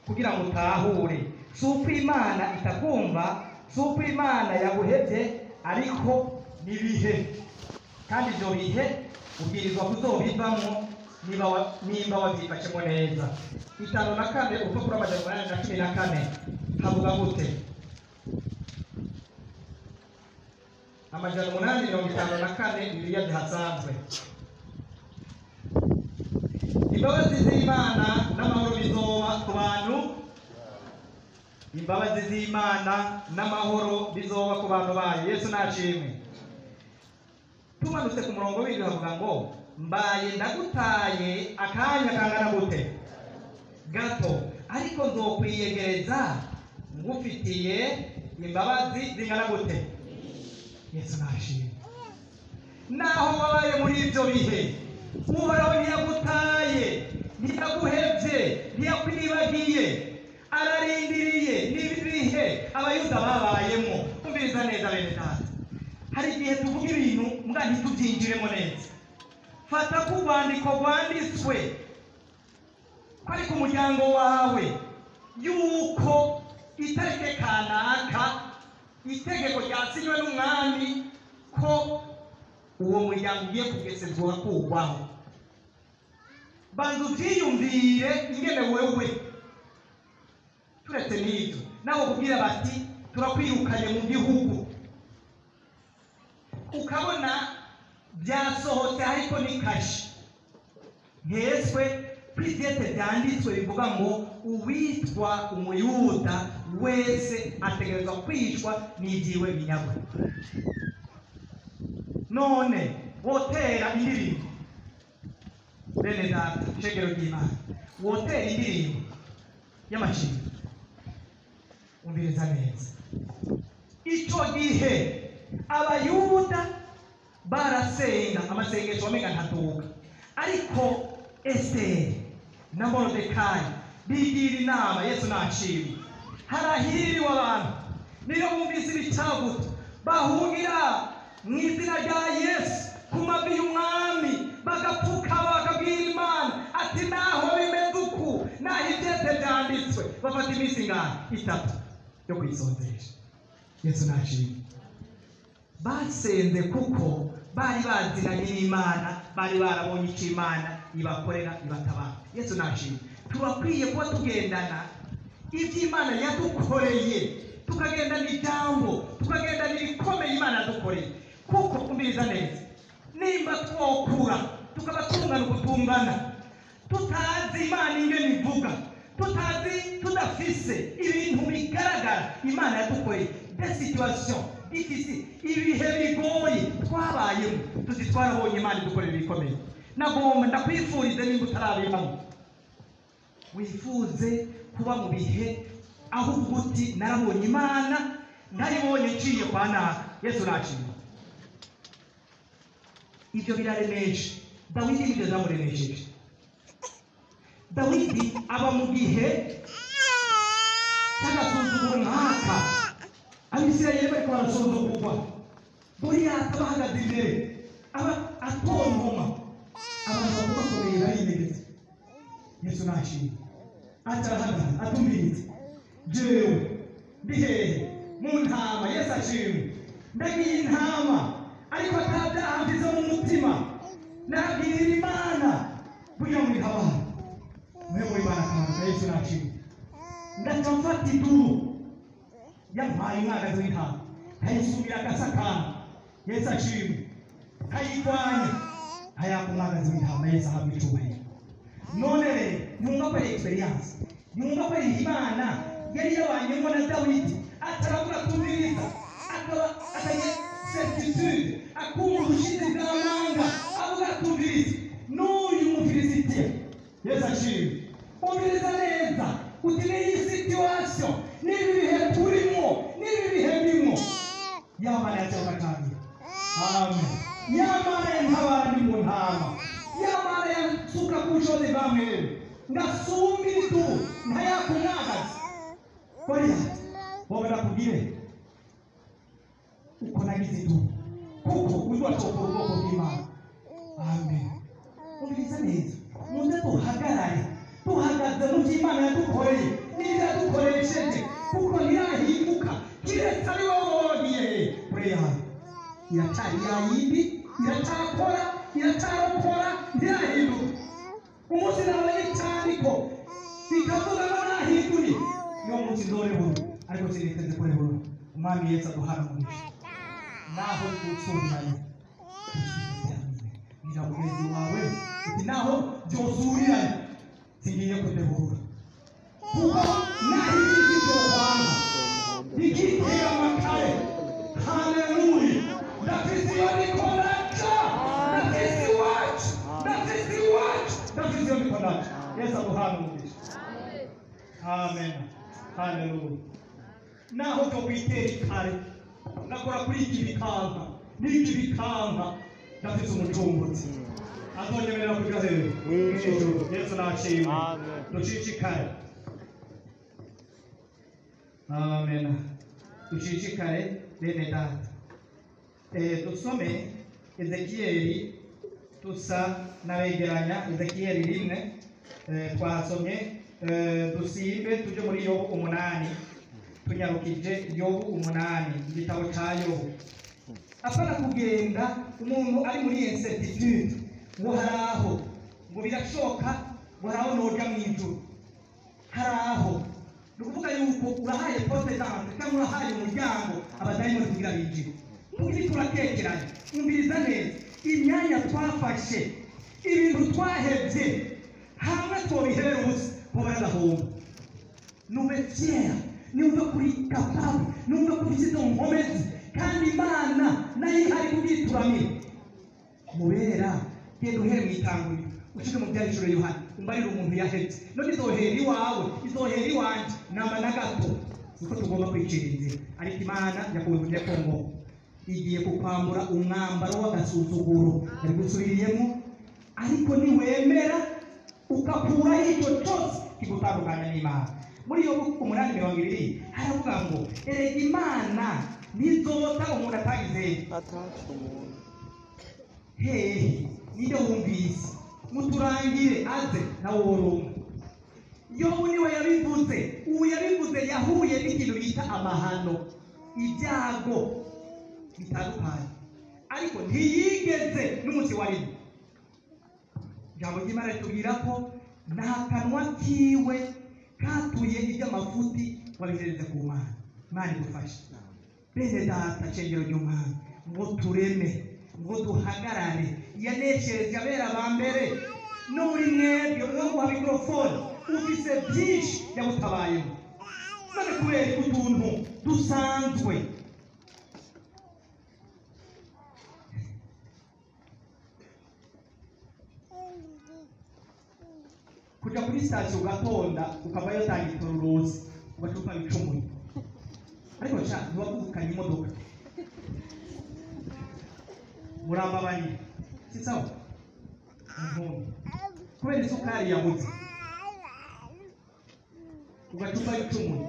kugira ngo utahure. Si uko Imana itakumva, si uko Imana yaguhevye, ariko nibihe, kandi ibyo bihe ubwirizwa kuzobivamwo. Nimba wabyifashemo neza, 54 urupapuro 814 havuga gute? 854 Bibiliya zihasanzwe. Imbabazi z'Imana n'amahoro bizoba ku bantu, imbabazi z'Imana n'amahoro bizoba ku bantu bayo. Yesu nashimwe. Tumanutse ku murongo w'indwi havuga ngo mbaye ndagutaye akanya kangana gute? Gato, ariko nzokwiyegereza ngufitiye imbabazi zingana gute? Yesu nashimwe. Naho wabaye muri ibyo bihe, Uhoraho ntiyagutaye, ntiyaguhevye, ntiyakwibagiye, ararindiriye. N'ibi bihe Abayuda babayemo. Umviriza neza bene data, hari igihe tuvuga ibintu mbwa ntitubyinjiremo neza. Fata ko urwandiko rwanditswe ko ari ku muryango wawe, yuko itariki kanaka itegeko ryasinywe n'umwami ko uwo muryango ugiye kugesezwa kugwaho. Banza uvyiyumvire ingene wewe. Turetse n'ibyo, nabo kubwira bati turakwirukanye mu gihugu, ukabona byasohotse ariko ni kashi nkeswe kw'ivyete vyanditswe bivuga ngo uwitwa Umuyuda wese ategerezwa kwicwa n'ivyiwe binyagwa. None wotera indirimbo, bene data, shengero ry'Imana, wotera indirimbo y'amashimwe. Umviriza neza, ico gihe Abayuda barasenga amasengesho wamenga ntatuka, ariko Esiteri na Moridekayi bigira inama. Yesu nashimwe. Harahiriwe abantu niyo bumvise ibicaguto bahungira mu izina rya Yesu ku mavi y'umwami, bagapfukama bakabwira Imana ati naho bimeze uku, naho ibyete byanditswe. Bafata iminsi ingana 3 yo kwisonzesha. Yesu nashimwe. Basenze kuko bari bazinanye n'Imana, bari barabonye icyo Imana ibakorera ibatabara. Yesu nashimwe. Turakwiye kuba tugendana iby'Imana yadukoreye, tukagendana ijambo, tukagendana ibikomeye Imana yadukoreye. Kuko umviriza neza, nimba twokura tukaba tungana ukutungana, tutazi Imana ingene ivuga, tutazi, tudafise ibintu bigaragara Imana yadukoreye, des situations difficiles, ibihe bigoye twabayemo, tuzi twarabonye Imana idukorera ibikomeye. Nagomba ndakwifurize, nimba utarabibamo, wifuze kuba mu bihe aho uvuga uti narabonye Imana, ndayibonye nciye kwa naka. Yesu nashimwe. Ibyo biraremesha. Dawidi nibyo byamuremesheje. Dawidi aba mu gihe cy'agasuzuguro nk'aka, Abisirayeli bariko barasuzugurwa, Goliyati abahagaze imbere, aba atontoma, abantu bakomeye bariyegetse. Yesu nashimwe. Atarahagarara atumviriza, jewe ndi hehe? Mu ntama. Yesu ashimwe. Ndagiye intama, ariko atabyaha mvize mu mutima, nabwirira Imana kugira ngo ihabare muhemu w'Imana akamanuka. Yesu nashimwe. Ndaca mfata iduru yampaye umwagazi w'intama, nkayisumira agasakana. Yesu ashimwe. Nkayirwanya, nkayaka umwagazi w'intama. Yesu ahabwa icubahiro. None rero nyumva ko ari experience, nyumva ko ari Imana yari yabanyemo na Dawidi, ataravuga tumviriza, akaba akagira certitude, akumva ubushizi bw'amanga, avuga tumviriza n'uyu Mufilisitiya. Yesu ashimwe. Umviriza neza uti n'iyi situation, n'ibi bihe turimo, n'ibi bihe ndimo, ya Mana yacyabakambira. Amen. Ya Mana yantabara ndi mu ntama, ya Mana yansuka ku bushobozi bwa mwene, ngasumba ibitugu ntayakumwagazi. Goliyati, wowe nakubwire uko nagize idubu, kuko uyu wacokora ubwoko bw'Imana. Amen. Umviriza neza, muze duhagarare, duhagaze mu by'Imana yadukoreye n'ibyo yadukoresheje, kuko ntirahinduka, kiretse ari wowe wagiye kure yawe. Iracyari ya yindi, iracyakora, iracyarokora, ntirahinduka. Umunsi nabonye icyandiko bikavuga ngo nahinduye, niwo munsi nzorehura, ariko siniteze kurehura. Umwami Yesu aduhana umugisha. Naho byusuriranye, bwira mugenzi wawe uti naho byosuriranye singiye kudehura, kuko naho ibiti byokwanga bikitera amakare. Haleluya! Ndafise iyo ndiko ndaca, ndafise iwacu, ndafise iwacu, ndafise iyo ndiko ndaca. Yesu aduhana umugisha. Amen, haleluya. Naho byo kwitera ikare, ngakora kuri iki bikanka n'iki bikanka, ndafise umucunguzi azonyemerera kuja hehe? Mw'ijuru. Yesu nashimwe. Amen. Ducicikare. Amen, ducicikare bene data. Dusome Ezekiyeli, tusa n'abegeranya Ezekiyeli 1. Twasomye, dusimbe tuje muri Yobu 8, tunyarukije Yobu 8, igitabo ca Yobu. Apana kugenda umuntu ari muri incertitude ngo hari aho, ngo birashoka, ngo hari aho noja mw'ijuru, hari aho. Ni ukuvuga yuko urahaye porte d'entrée cyangwa urahaye umuryango abadayimoni kugira binjire. Kuko turakekeranya, umviriza neza, imyanya twafashe, ibintu twahevye, hamwe twobihebera ubusa kuba baragahomba. Nube fier, niwumve kuri capable, niwumve ko ufite izo nkomezi, kandi Imana nayo ihari kubituramira mubera. Genda uhere mu itanguriro ushike mu byahishuro Yohana, umbarire umuntu yahetse. None izohera iwawe, izohera iwanje namba na gato, niko tugomba kwicira inzira. Ariko Imana yakuntumye ko ngo igiye kukwambura umwambaro w'agasuzuguro, yabigusubiriyemo, ariko niwemera ugakuraho icyo cyose kigutandukanya n'Imana. Muri iyo 8:20 haravuga ngo erega Imana ntizota umuntu atagizeye Atacumuye. Hehe, ninde wumvise? Muturangire aze nawe worumwe. Yobu niwe yabivuze. Ubu yabivuze yahuye n'ikintu bita amahano, ibyago bitandukanye, ariko ntiyigeze n'umunsi wa rimwe. Ijambo ry'Imana ritubwira ko nta kanwa kiwe katuye iby'amafuti, wabihereze ku Mana. Imana idufashe bene data, shengero ry'Umwami, ngo tureme, ngo duhagarare. Yaneshereje abera ba mbere. No muri mwebwe uwo guha mikorofone ufise byinshi yagutabayemo, none kubera utuntu dusanzwe kuja kuri sitasiyo ugatonda ukavayo utanga uruzi ugaca ukabicumuye, ariko sha ntiwavukanye imodoka. Murambabanye si sawa intumbi kubera isukari yabuze ugaca ukabicumuye.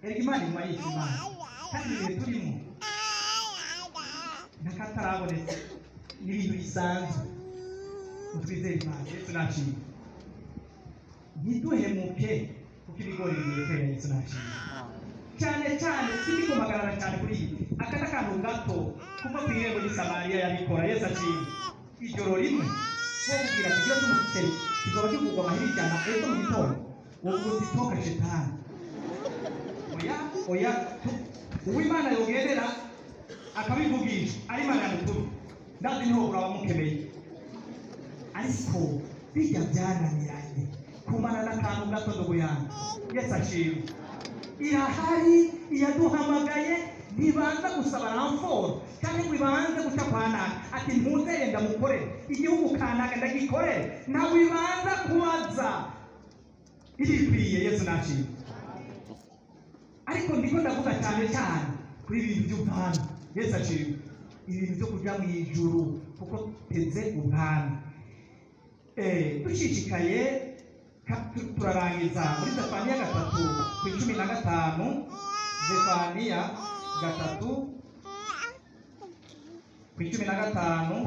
Erega Imana inyuma yishe Imana, kandi ibihe turimo n'akatarabonetse n'ibintu bisanzwe. Twizere Imana. Yesu nashimwe. Ntiduhemuke kuko ibigori bigiye kwera. Yesu nashimwe cyane cyane. Sindikumagarara cyane kuri ibi, aka ni akantu gato kuko ku irembo ry'i Samariya yabikora. Yesu ashimwe. Ijoro rimwe wo kubwira ati ikiro cy'umuceri kizaba kigurwa amahera 100 ejo mu gitondo, wovuga uti toka shetani. Oya, oya, uw'Imana yogendera akabivugisha ari Imana yamutumye, ndazi niho uraba mukemeye. Ariko bijya byananiranye kumara n'akantu gato ndogo yanjye. Yesu ashimwe. Irahari iyaduhamagaye, ntibanza gusaba renfort cyangwa ngo ibanze guca kwa naka ati ntuzeye ndamukorere igihugu kanaka ndagikorere. Ntabwo ibanza kubaza, irikwiye. Yesu nashimwe. Ariko ndiko ndavuga cyane cyane kuri ibintu by'ubwami. Yesu ashimwe. Ibintu byo kuja mu ijuru, kuko teze ubwami. Dushishikaye turarangiza muri Zefaniya 3:15. Zefaniya 3:15. 3:15.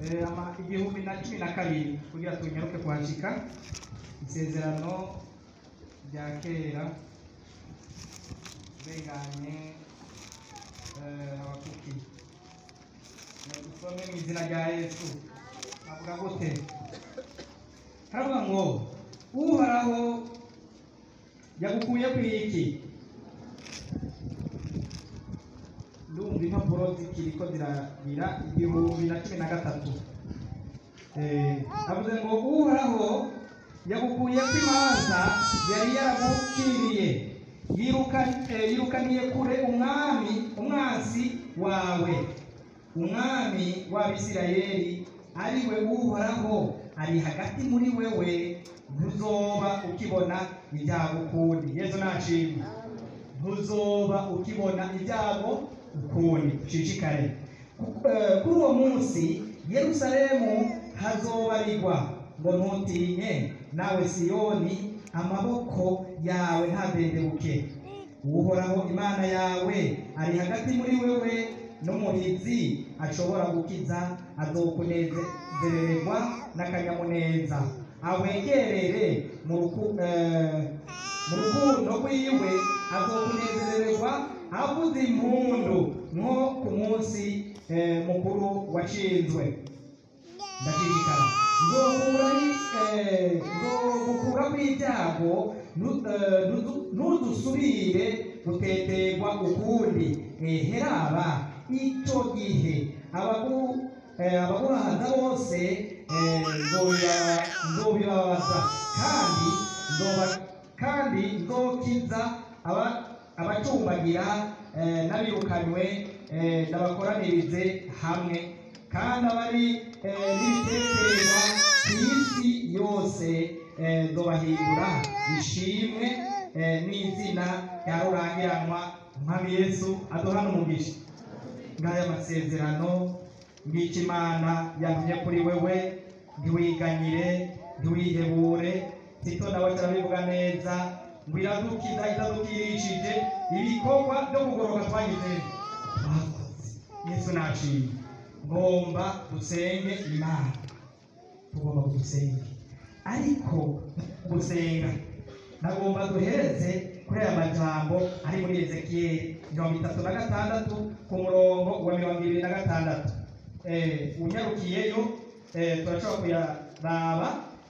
1012 kugira tunyaruke kuhashika. Isezerano rya kera urenganye Habakuki. Dusome mu izina rya Yesu. Avuga gute? Haravuga ngo Uhoraho yagukuye ku iki? Ndumva impapuro zikiriko ziragira 1013. Avuze ngo Uhoraho yagukuye ku imanza yari yaraguciriye, yirukaniye kure umwami umwansi wawe, umwami w'Abisirayeli ari we Uhoraho ari hagati muri wewe, ntuzoba ukibona ibyago ukundi. Yesu nashimwe. Ntuzoba ukibona ibyago ukundi. Ushishikare. Kuri uwo munsi Yerusalemu hazobarirwa ngo ntutinye, nawe Siyoni amaboko yawe ntadendebuke. Uhoraho Imana yawe ari hagati muri wewe, n'umuhizi ashobora gukiza azokunezererwa n'akanyamuneza, awegerere mu rukundo rwiwe, azokunezererwa avuza impundu nko ku munsi mukuru washinzwe. Ndashishikara. Nzogukuraho ibyago, ntuzusubire guteterwa ukundi. Heraba icyo gihe abaguhaza bose nzobibabaza, kandi nzokiza abacumbagira n'abirukanywe, ndabakoranirize hamwe, kandi abari n'ibiteterwa ku isi yose nzobahindura ishimwe n'izina rya rurangiranwa. Umwami Yesu aduhana umugisha. Ngaya amasezerano ngiki Imana yantumye kuri wewe, ntiwiganyire, ntiwihebure. Tito nawe turabivuga neza ngo iradukiza itadukirishije ibikorwa byo kugoroka twagize twakoze. Yesu nashimwe. Ngomba dusenge Imana, tugomba gusenga, ariko gusenga nagomba duhereze kuri aya majambo ari muri Ezekiyeli 36 ku murongo wa 26. Unyarukiyeyo turashobora kuyaraba,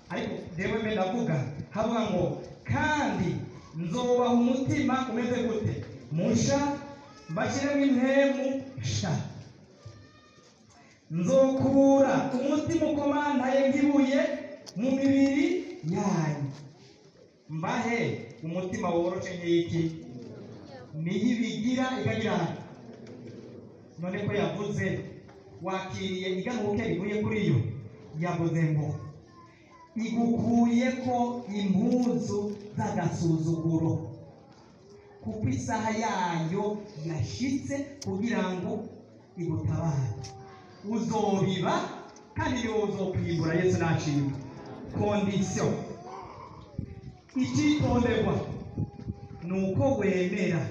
ariko jewe mbe ndavuga havuga ngo kandi nzobaha umutima umeze gute? Musha, mbashyiremo impemu sha, nzokura umutima ukomantaye nk'ibuye mu mibiri yanyu, mbahe umutima woroshe nk'iki. Niyo ibigira ikagira. None ko yavuze wakiriye iganuke rivuye kuri yo, yavuze ngo igukuye ko impuzu z'agasuzuguro, kuko isaha yayo yashitse kugira ngo igutabare. Uzobiba kandi niwe uzokwimbura. Yesu nashimwe. Kondisiyo icyitonderwa ni uko wemera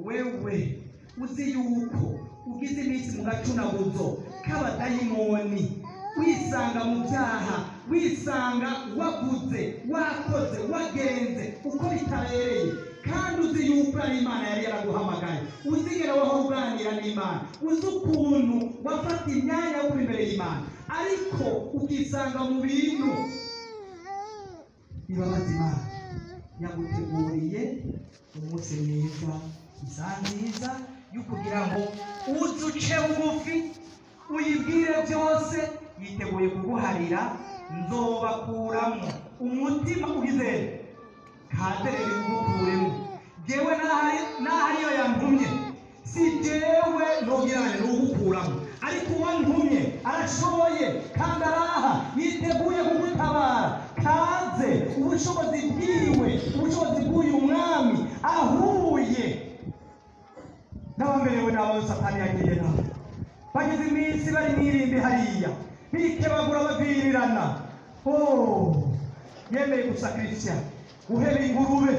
wewe uzi yuko ugize iminsi mu gacunaguzo k'abadayimoni, wisanga mu byaha, wisanga waguze, wakoze, wagenze uko bitabereye, kandi uzi yuko ari Imana yari yaraguhamagaye, uzigera wahora uganira n'Imana, uzi ukuntu wafata imyanya wo imbere y'Imana, ariko ukisanga mu bintu bibabaza Imana. Yaguteguriye umunsi mwiza, isaha nziza yo kugira ngo uze uce bugufi uyibwire byose, yiteguye kuguharira. Nzobakuramo umutima ugize kaderere ugukuremo. Jewe n'ahariyo yantumye, si jewe nogirane n'ugukuramo, ariko uwo ntumye arashoboye kandi araha, yiteguye kugutabara. Kaze ubushobozi bwiwe, ubushobozi bw'uyu mwami ahuye n'abamerewe n'abo Satani yagiye nabo, bagize iminsi bari mwirimbi hariya bikebagura bavirirana. Yemeye gusakirisha guheba ingurube,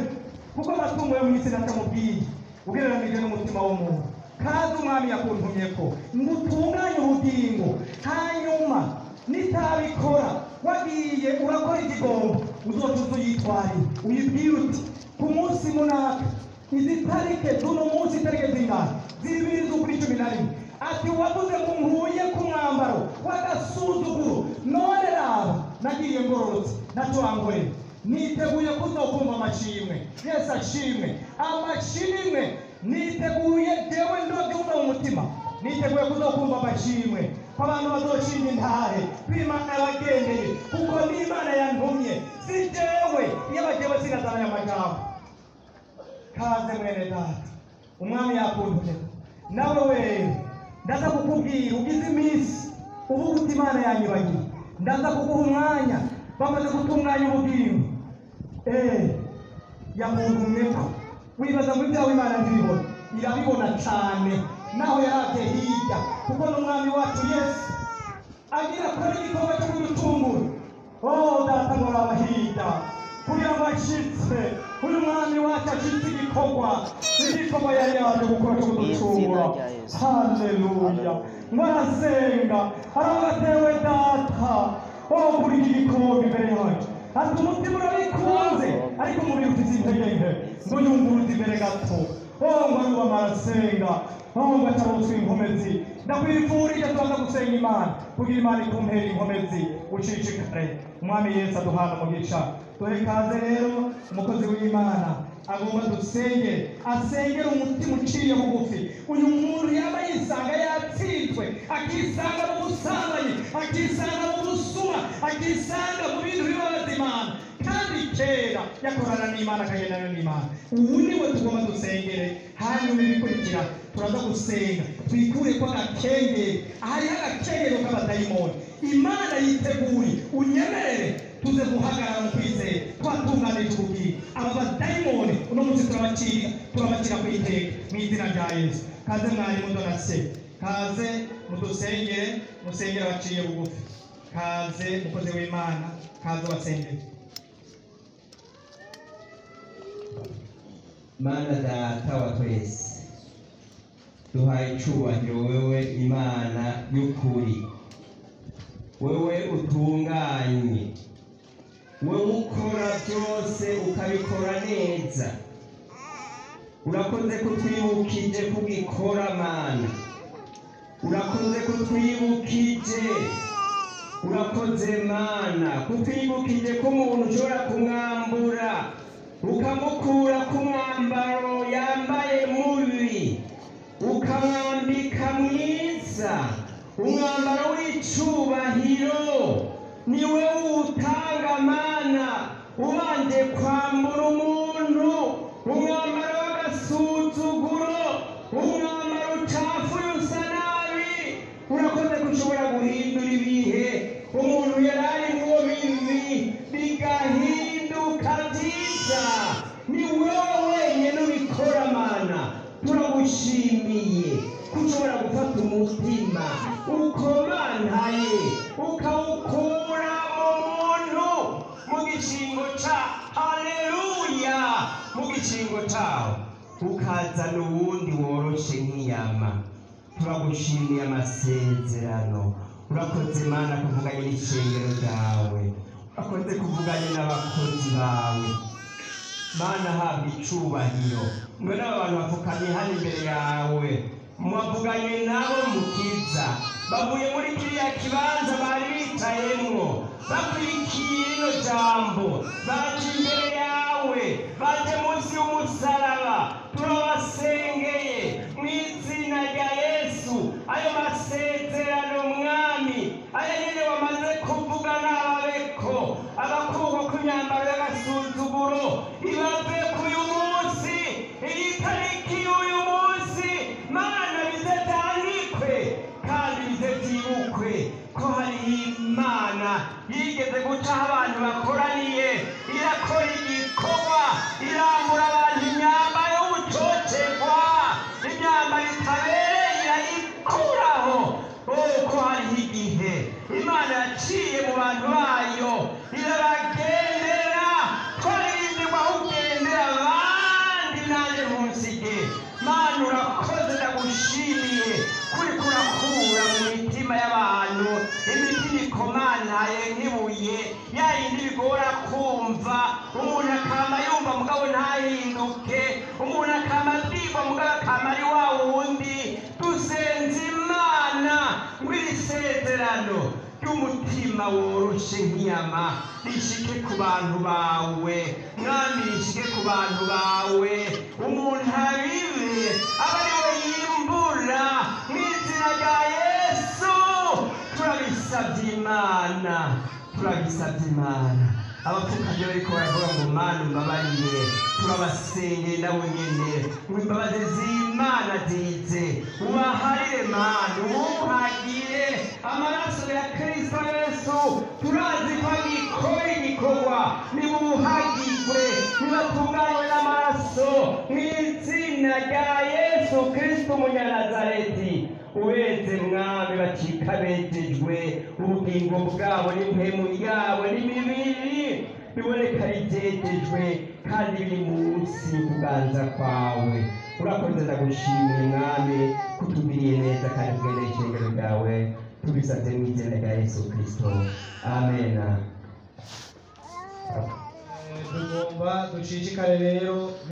kuko amatungo yo mu isi ntatamubwiye ugereranije n'umutima w'umuntu. Kaze umwami yakuntumyeko ngo utunganye ubugingo, hanyuma nitabikora wagiye urakora igigombo, uzoca uza uyitwarire uyibwire uti ku munsi munaka izi tarike z'uno munsi, itarike zingana 2/11, ati wavuze ngo nkuye ku mwambaro w'agasuzuguro, none raba nagiye ngororotse naco wankorera, niteguye kuzokumva amashimwe. Yesu ashimwe, amashimwe niteguye jewe ndobyumva mu mutima, niteguye kuzokumva amashimwe ko abantu bazoshinga intahe kw'Imana yabagendeye, kuko n'Imana yantumye si jewe, iyo bajewe sinazana aya majambo. Kaze mwene data, umwami yakuntumye nawe wewe ndaza kukubwira ugize iminsi uvuga uti Imana yanyibagiye, ndaza kuguha umwanya bamaze gutunganya ubugingo yakuntumyeko. Wibaza ngo ibyawe Imana ntibibona, irabibona cyane naho yaravye hirya, kuko n'umwami wacu Yesu agira akora igikorwa cyo kuducungura. Oh data ngo araba hirya kugira ngo ashitse uyu mwami wacu ashitse igikorwa yari yaje gukora cyo kuducungura. Haleluya! Ngo arasenga aravuga atewe data, oh kuri iki gikombe imbere yacu, ati umutima urabikunze ariko umubiri ufite intege nke, ngo yunguruze imbere gato. Oh ngo arubama arasenga, oh ngo acaronswe inkomezi. Ndakwifurije tubanza gusenga Imana kugira Imana ikumpera inkomezi ucicikare. Umwami Yesu aduhana umugisha. Dore kaze rero umukozi w'Imana agomba dusengere, asengere umutima uciye bugufi. Uyu muntu yaba yisanga yatsinzwe, akisanga mu busambanyi, akisanga mu busuma, akisanga mu bintu bibabaza Imana, kandi kera yakorana n'Imana akagendana n'Imana. Ubu niwe tugomba dusengere, hanyuma ibikurikira turaza gusenga twikure ko agakengeri, ahariho agakengero k'abadayimoni. Imana yiteguye, unyemerere tuze guhagarara mu kwizera twatunganije ubugingo. Aba badayimoni uno munsi turabacira ku iteka mu izina rya Yesu. Kaze mwarimu Donatien, kaze mudusengere, musengere abaciye bugufi. Kaze mukozi w'Imana, kaze basengere. Mana data wa twese, duhaye icubahiro wewe Imana y'ukuri, wewe utunganye, wewe ukora byose ukabikora neza. Urakoze kutwibukije kugikora Mana, urakoze kutwibukije, urakoze Mana kutwibukije ko umuntu ushobora kumwambura ukamukura ku mwambaro yambaye mubi ukamwambika mwiza, umwambaro w'icubahiro. Niwe utanga Mana, ubanje kwambura umuntu umwambaro w'agasuzuguro, umwambaro ucafuye usa nabi. Urakoze ko ushobora guhindura ibihe, umuntu yari ari mu bibi bigahinduka byiza. Ni wowe wenyine ubikora Mana, turagushimiye ko ushobora gufata umutima ukomantaye ukawukura mu muntu mu gishingo ca haleluya, mu gishingo cawo ukazana uwundi woroshe nk'iyama. Turagushimiye amasezerano. Urakoze Mana kuvuganye n'ishengero ryawe, urakoze kuvuganye n'abakozi bawe. Mana habwa icubahiro. Mwe n'abantu bapfukamye hano imbere yawe, mwavuganye nabo mukiza, bavuye muri kiriya kibanza bari bicayemwo, bakurikiye rino jambo, baje imbere yawe, baje munsi y'umusaraba. Turabasengeye mu izina rya Yesu. Ayo masezerano Mwami, ayo nyene wamaze kuvuga n'ababeko, abakurwa ku myambaro y'agasuzuguro ibave k'uyu munsi, iyi tariki y'uyu munsi Mana bize vyandikwe kandi bize vyibukwe ko hariho Imana yigeze gucaho abantu bakoraniye, irakora igikorwa, irambura abantu. nanjye ntunsige. Mana urakoze, ndagushimiye kuri kurakura mu mitima y'abantu imitima ikomantaye nk'ibuye, ya yindi bigora kumva. Umuntu akama yumva mugabo ntahinduke, umuntu akama abyigwa mugabo akama ari wa wundi. Dusenze Imana ngo iri sezerano ry'umutima woroshe nk'inyama rishike ku bantu bawe, Mwami, rishike ku bantu bawe. Umuntu abibe aba ari we yimbura, mu izina rya Yesu turabisabye Imana, turabisabye Imana. Abapfukamye bariko baravuga ngo Mana umbabarire, turabasengeye nabo nyene ngo imbabazi z'Imana zize, ubaharire Mana, ubuhagire amaraso ya Kristo Yesu. Turazi ko agikora igikorwa, nibuhagirwe, nibatunganywe n'amaraso mu izina rya Yesu Kristo Umunyanazareti. Ubeze Mwami, bacika bejejwe, ubugingo bwabo n'impemu yabo n'imibiri biboneka bijejejwe kandi biri munsi y'ukuganza kwawe. Urakoze, ndagushimiye Mwami kutugiriye neza kandi ugendeye ishengero ryawe. Tubisabye mu izina rya Yesu Kristo, amen. Tugomba dushishikare rero.